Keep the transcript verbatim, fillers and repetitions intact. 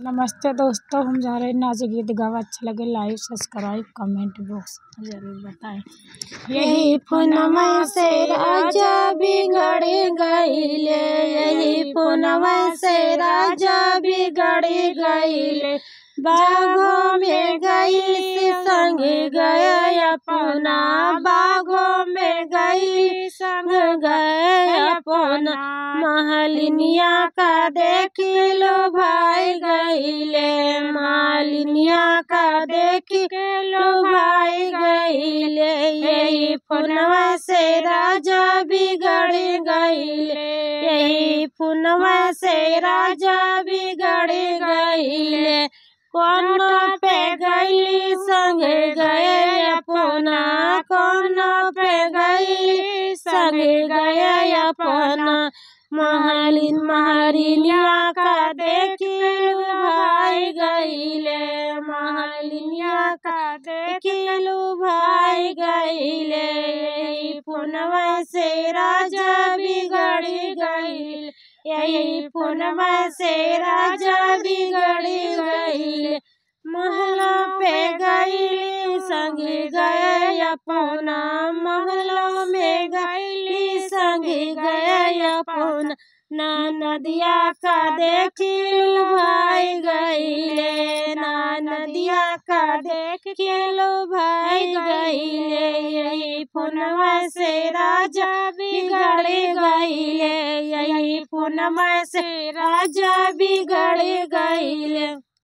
नमस्ते दोस्तों, हम जा रहे हैं नाच गीत गावा। अच्छा लगे like, subscribe, comment box में जरूर बताएं। यही फोनवा से राजा बिगड़ गईले, यही फोनवा से राजा बिगड़ गईले। बागों में गई संग गए अपना, बागों में गई संग गए अपना। महलिनिया का देखी लुभाई गईले, महलिनिया का देखी लुभाई गईले। यही फोनवा से राजा बिगड़ गईले, यही फोनवा से राजा बिगड़ गईले। कौन पे गईली संग गए अपना, कौन पे गईली संग गए अपना। महलिन महरिनिया का देखी लुभाई गईले, महलिनिया का देखी लुभाई गईले। यही फोनवा से राजा बिगड़ गईले, यही फोनवा से राजा बिगड़ गईले। महलों पे गईली संग गए अपना, महलों में गईली संग गए अपना। ननदिया का देखी लुभाई गईले, ननदिया का देखी लुभाई गईले। यही फोनवा से राजा बिगड़ गईले, यही फोनवा से राजा बिगड़ गईले।